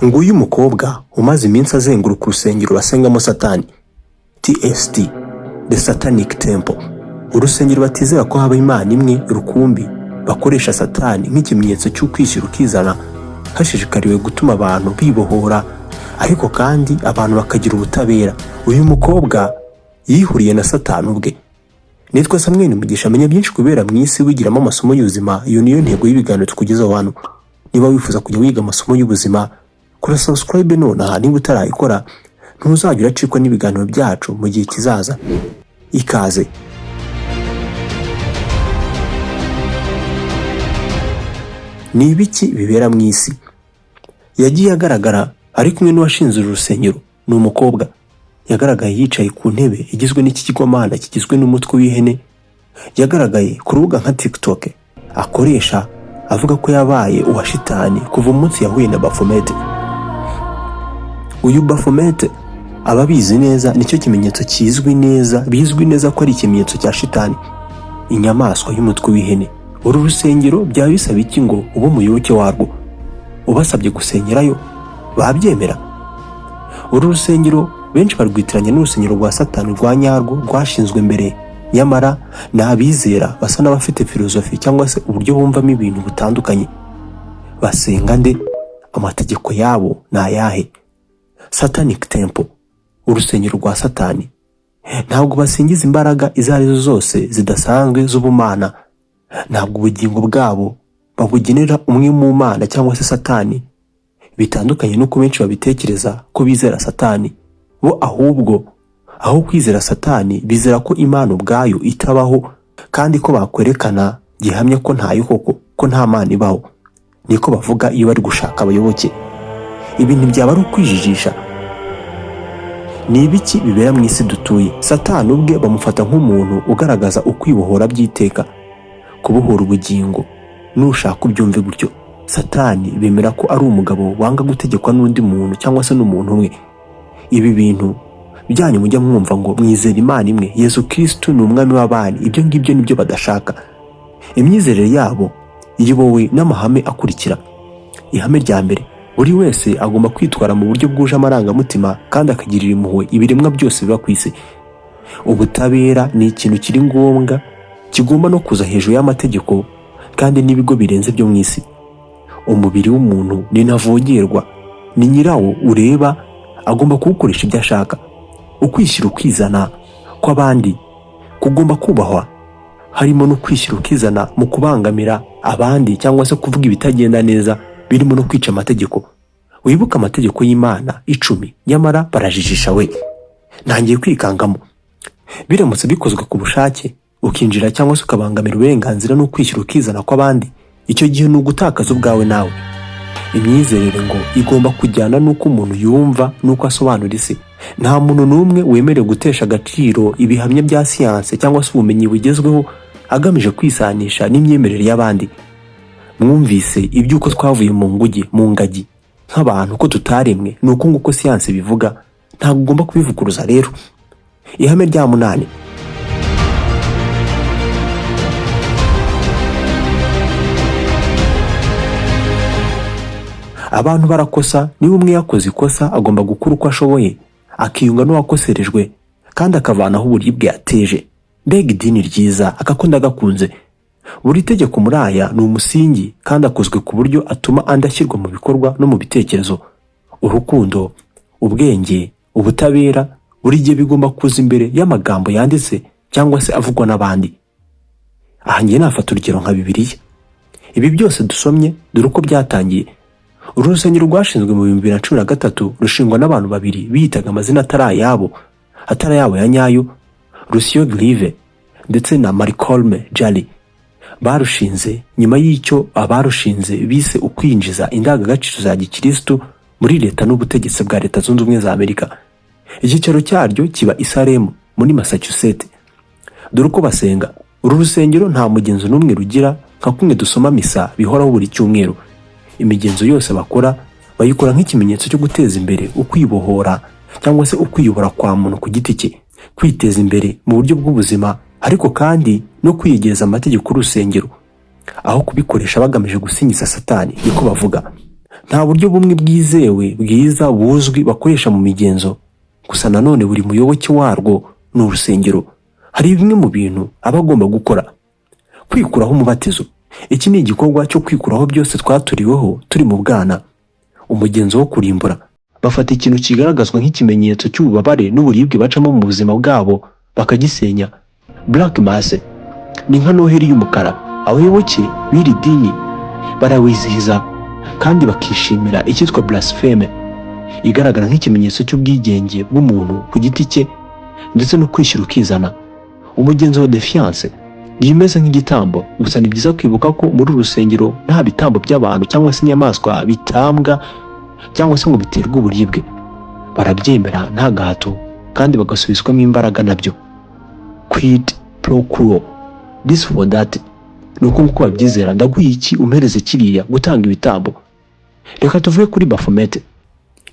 Nguyu umukobwa umaze iminsi azenguruka urusengero basengamo Satani, TST, The Satanic Temple, urusengero batizera ko haba Imana imwe rukumbi, bakoresha Satani nk'ikimenyetso cy'ukwishyira ukizana, hashishikariwe gutuma abantu bibohora, ariko kandi abantu bakagira ubutabera. Uyu mukobwa yihuriye na Satani ubwe. Nitwa Samuel Mugisha, menya byinshi kubera mu isi wigiramo amasomo y'ubuzima. Iyo niyo ntego y'ibiganiro tukugezaho hano. Niba wifuza kujya wiga amasomo y'ubuzima, kora subscribe nonaha. Niba utarayikora, ntuzajya uracikwa n'ibiganiro byacu mu gihe kizaza. Ikaze. Ni ibiki bibera mu isi? Yagiye agaragara ari kumwe n'uwashinze uru rusengero. Ni umukobwa yagaragaye yicaye ku ntebe igizwe n'ikigirwamana kigizwe n'umutwe w'ihene. Yagaragaye ku rubuga nka TikTok akoresha, avuga ko yabaye uwa shitani kuva umunsi yahuye na Baphomet. Uyu Baphomet ababizi neza, nicyo kimenyetso kizwi neza, bizwi neza ko ari ikimenyetso cya shitani, inyamaswa y'umutwe w'ihene. Uru rusengero byaba bisaba iki ngo ube umuyoboke warwo? Ubasabye gusengerayo babyemera? Uru rusengero benshi barwitiranya n'urusengero rwa Satani rwa nyarwo rwashinzwe mbere, nyamara ni abizera basa n'abafite filozofi cyangwa se uburyo bumvamo ibintu butandukanye. Basenga nde? Amategeko yabo ni ayahe? Satanic Temple, urusengero rwa Satani, ntabwo basingiza imbaraga izo ari zo zose zidasanzwe z'ubumana. Ntabwo ubugingo bwabo babugenera umwe mu mana cyangwa se Satani, bitandukanye n'uko benshi babitekereza ko bizera Satani. Bo ahubwo aho kwizera Satani, bizera ko Imana ubwayo itabaho, kandi ko bakwerekana gihamya ko ntayo koko, ko nta Mana ibaho. Niko bavuga iyo bari gushaka abayoboke. Ibintu byaba ari ukwijijisha. Ni ibiki bibera mu isi dutuye? Satani ubwe bamufata nk'umuntu ugaragaza ukwibohora by'iteka, kubohora ubugingo, nushaka ubyumve gutyo. Satani bemera ko ari umugabo wanga gutegekwa n'undi muntu cyangwa se n'umuntu umwe. Ibi bintu byanyu mujya mwumva ngo mwizera Imana imwe, Yesu Kirisitu ni umwami w'abandi, ibyo ngibyo nibyo badashaka. Imyizerere yabo iyobowe n'amahame akurikira. Ihame rya mbere: buri wese agomba kwitwara mu buryo bwuje amarangamutima kandi akagirira impuhwe ibiremwa byose biba ku isi. Ubutabera ni ikintu kiri ngombwa, kigomba no kuza hejuru y'amategeko kandi n'ibigo birenze byo mu isi. Umubiri w'umuntu ni ntavogerwa, ni nyirawo ureba, agomba kuwukoresha ibyo ashaka. Ukwishyira ukizana kw'abandi kugomba kubahwa, harimo no kwishyira ukizana mu kubangamira abandi cyangwa se kuvuga ibitagenda neza, birimo no kwica amategeko. Wibuke amategeko y'Imana 10, nyamara barajijisha we, ntangiye kwikangamo. Biramutse bikozwe ku bushake, ukinjira cyangwa se ukabangamira uburenganzira no kwishyira ukizana kw'abandi, icyo gihe ni ugutakaza ubwawe nawe. Imyizerere ngo igomba kujyana n'uko umuntu yumva n'uko asobanura isi. Nta muntu n'umwe wemerewe gutesha agaciro ibihamya bya siyanse cyangwa se ubumenyi bugezweho agamije kwisanisha n'imyemerere y'abandi. Mwumvise iby'uko twavuye mu nguge, mu ngagi, nk'abantu ko tutaremwe, ni uko nguko siyanse bivuga, ntabwo ugomba kubivuguruza rero. Ihame rya munani: abantu barakosa. Niba umwe yakoze ikosa, agomba gukora uko ashoboye akiyunga n'uwakoserejwe kandi akavanaho uburibwe yateje. Mbega idini ryiza, akako ndagakunze. Buri tegeko muri aya ni umusingi kandi akozwe ku buryo atuma andi ashyirwa mu bikorwa no mu bitekerezo. Urukundo, ubwenge, ubutabera buri gihe bigomba kuza imbere y'amagambo yanditse cyangwa se avugwa n'abandi. Aha ngiye nafata urugero nka Bibiliya. Ibi byose dusomye, dore uko byatangiye. Uru rusengero rwashinzwe mu 2013, rushingwa n'abantu babiri biyitaga amazina atari ayabo, atari ayabo ya nyayo, Lucio Grive ndetse na Malcolm Jali. Barushinze nyuma y'icyo abarushinze bise ukwinjiza indangagaciro za gikirisitu muri leta n'ubutegetsi bwa Leta Zunze Ubumwe za Amerika. Icyicaro cyaryo kiba i Salem muri Massachusetts. Dore uko basenga. Uru rusengero nta mugenzo n'umwe rugira nka kumwe dusoma misa bihoraho buri cyumweru. Imigenzo yose bakora bayikora nk'ikimenyetso cyo guteza imbere ukwibohora cyangwa se ukwiyobora kwa muntu ku giti cye, kwiteza imbere mu buryo bw'ubuzima, ariko kandi no kwiyegereza amategeko y'urusengero. Aho kubikoresha bagamije gusingiza Satani, niko bavuga. Nta buryo bumwe bwizewe bwiza buzwi bakoresha mu migenzo. Gusa nanone buri muyoboke warwo ni urusengero, hari bimwe mu bintu aba agomba gukora. Kwikuraho umubatizo. Iki ni igikorwa cyo kwikuraho byose twaturiweho turi mu bwana. Umugenzo wo kurimbura. Bafata ikintu kigaragazwa nk'ikimenyetso cy'ububabare n'uburibwe bacamo mu buzima bwabo bakagisenya. Black Mass ni nka Noheli y'umukara. Abayoboke b'iri dini barawizihiza kandi bakishimira icyitwa blaspheme, igaragara nk'ikimenyetso cy'ubwigenge bw'umuntu ku giti cye ndetse no kwishyira ukizana. Umugenzo wa defiance ni imeze nk'igitambo. Gusa ni byiza kwibuka ko muri uru rusengero nta bitambo by'abantu cyangwa se inyamaswa bitambwa cyangwa se ngo biterwe uburibwe. Barabyemera nta gahato kandi bagasubizwamo imbaraga nabyo. Quid pro quo, this for that, ni uko nguko babyizera: ndaguha iki, umpereze kiriya, gutanga ibitambo. Reka tuvuge kuri Baphomet,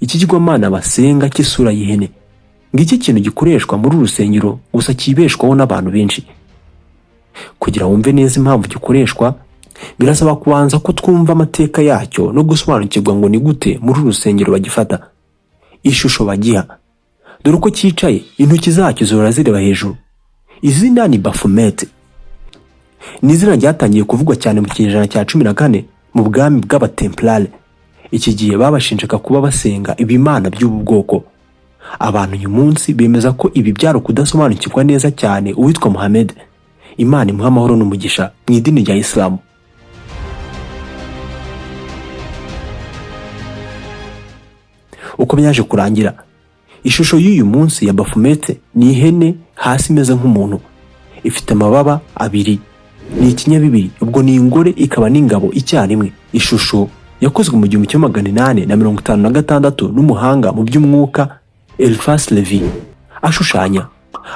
ikigirwamana basenga cy'isura y'ihene. Ngiki kintu gikoreshwa muri uru rusengero gusa kibeshwaho n'abantu benshi. Kugira wumve neza impamvu gikoreshwa, birasaba kubanza ko twumva amateka yacyo no gusobanukirwa ngo ni gute muri uru rusengero bagifata. Ishusho bagiha, dore uko cyicaye, intoki zacyo zihora zireba hejuru. Izina ni Baphomet, ni izina ryatangiye kuvugwa cyane mu kinyejana cya 14 mu bwami bw'Abatemplare. Iki gihe babashinjaga kuba basenga ibimana by'ubu bwoko. Abantu uyu munsi bemeza ko ibi byari ukudasobanukirwa neza cyane uwitwa Muhammad, Imana imuha amahoro n'umugisha, mu idini rya Isilamu. Uko byaje kurangira, ishusho y'uyu munsi ya Baphomet ni ihene hasi imeze nk'umuntu, ifite amababa abiri, ni ikinyabibiri, ubwo ni ingore ikaba n'ingabo icyarimwe. Ishusho yakozwe mu 1856 n'umuhanga mu by'umwuka Eliphas Levi.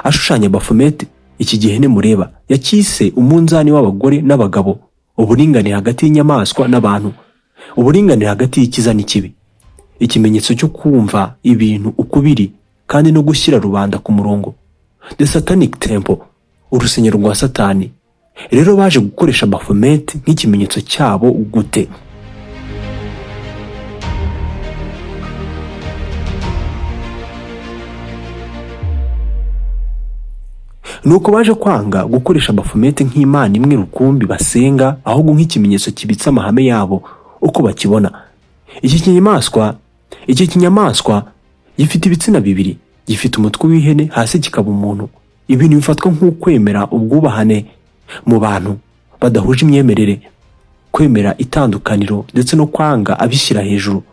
Ashushanya Baphomet, iki gihene mureba, yacyise umunzani w'abagore n'abagabo, uburinganire hagati y'inyamaswa n'abantu, uburinganire hagati y'ikiza n'ikibi, ikimenyetso cyo kumva ibintu uko biri kandi no gushyira rubanda ku murongo. The Satanic Temple, urusengero rwa Satani. Rero baje gukoresha Baphomet nk'ikimenyetso cyabo gute? Nuko baje kwanga gukoresha Baphomet nk'imana imwe rukumbi basenga, ahubwo nk'ikimenyetso kibitse amahame yabo uko bakibona. Iki kinyamaswa gifite ibitsina bibiri, gifite umutwe w'ihene hasi kikaba umuntu, ibintu bifatwa nk'ukwemera ubwubahane mu bantu badahuje imyemerere, kwemera itandukaniro ndetse no kwanga abishyira hejuru.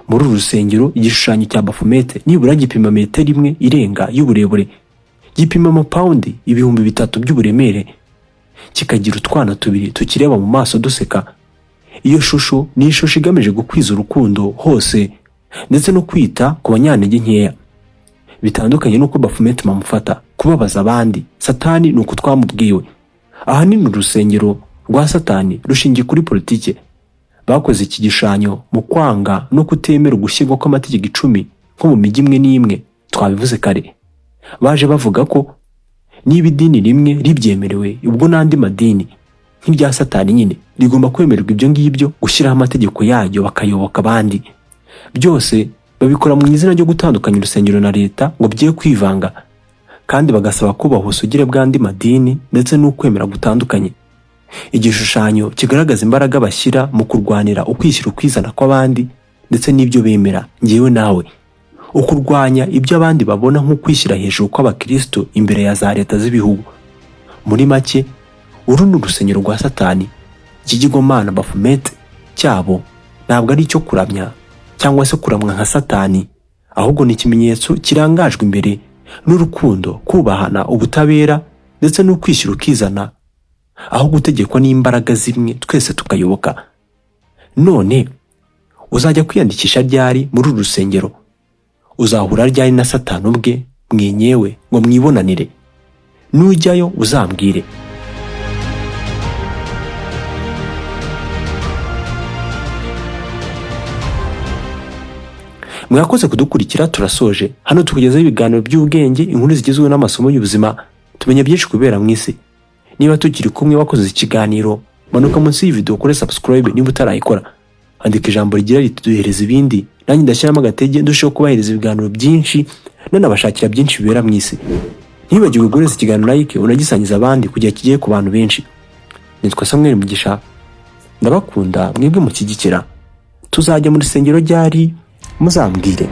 Muri uru rusengero igishushanyo cya Baphomet nibura gipima metero imwe irenga y'uburebure, gipima amapawundi 3000 by'uburemere, kikagira utwana tubiri tukireba mu maso duseka. Iyo shusho ni ishusho igamije gukwiza urukundo hose ndetse no kwita ku banyantege nkeya, bitandukanye n'uko Baphomet bamufata kubabaza abandi. Satani ni uko twamubwiwe. Ahanini urusengero rwa Satani rushingiye kuri politike. Bakoze iki gishushanyo mu kwanga no kutemera ugushyirwa kw'amategeko 10 nko mu mijyi imwe n'imwe twabivuze kare. Baje bavuga ko niba idini rimwe ribyemerewe, ubwo n'andi madini nk'irya Satani nyine rigomba kwemererwa ibyo ngibyo, gushyiraho amategeko yaryo bakayoboka abandi. Byose babikora mu izina ryo gutandukanya urusengero na leta ngo bye kwivanga, kandi bagasaba kubaha ubusugire bw'andi madini ndetse n'ukwemera gutandukanye. Igishushanyo kigaragaza imbaraga bashyira mu kurwanira ukwishyira ukwizana kw'abandi ndetse n'ibyo bemera, ngewe nawe, ukurwanya ibyo abandi babona nko kwishyira hejuru kw'abakristo imbere ya za leta z'ibihugu. Muri make, uru ni urusengero rwa Satani. Ikigirwamana Baphomet cyabo ntabwo ari icyo kuramya cyangwa se kuramwa nka Satani, ahubwo ni ikimenyetso kirangajwe imbere n'urukundo, kubahana, ubutabera ndetse no kwishyira ukizana, aho gutegekwa n'imbaraga zimwe twese tukayoboka. None uzajya kwiyandikisha ryari muri uru rusengero? Uzahura ryari na Satani ubwe mwenyewe ngo mwibonanire? Nujyayo uzambwire. Mwakoze kudukurikira, turasoje. Hano tukugezaho ibiganiro by'ubwenge, inkuru zigezweho n'amasomo y'ubuzima, tumenya byinshi kubera mu isi. Niba tukiri kumwe wakoze ikiganiro, Manuka munsi y'iyi video ukore subscribe niba utarayikora. Andika ijambo rigira riti "Duhereza ibindi", nanjye ndashyiramo agatege ndusheho kubahereza ibiganiro byinshi, nanabashakira byinshi bibera mu isi. Ntibagirwe guhereza ikiganiro like, unagisangiza abandi kugira kigere ku bantu benshi. Nitwa Samuel Mugisha, ndabakunda mwebwe mushyigikira. Tuzajya mu rusengero ryari? Muzambwire.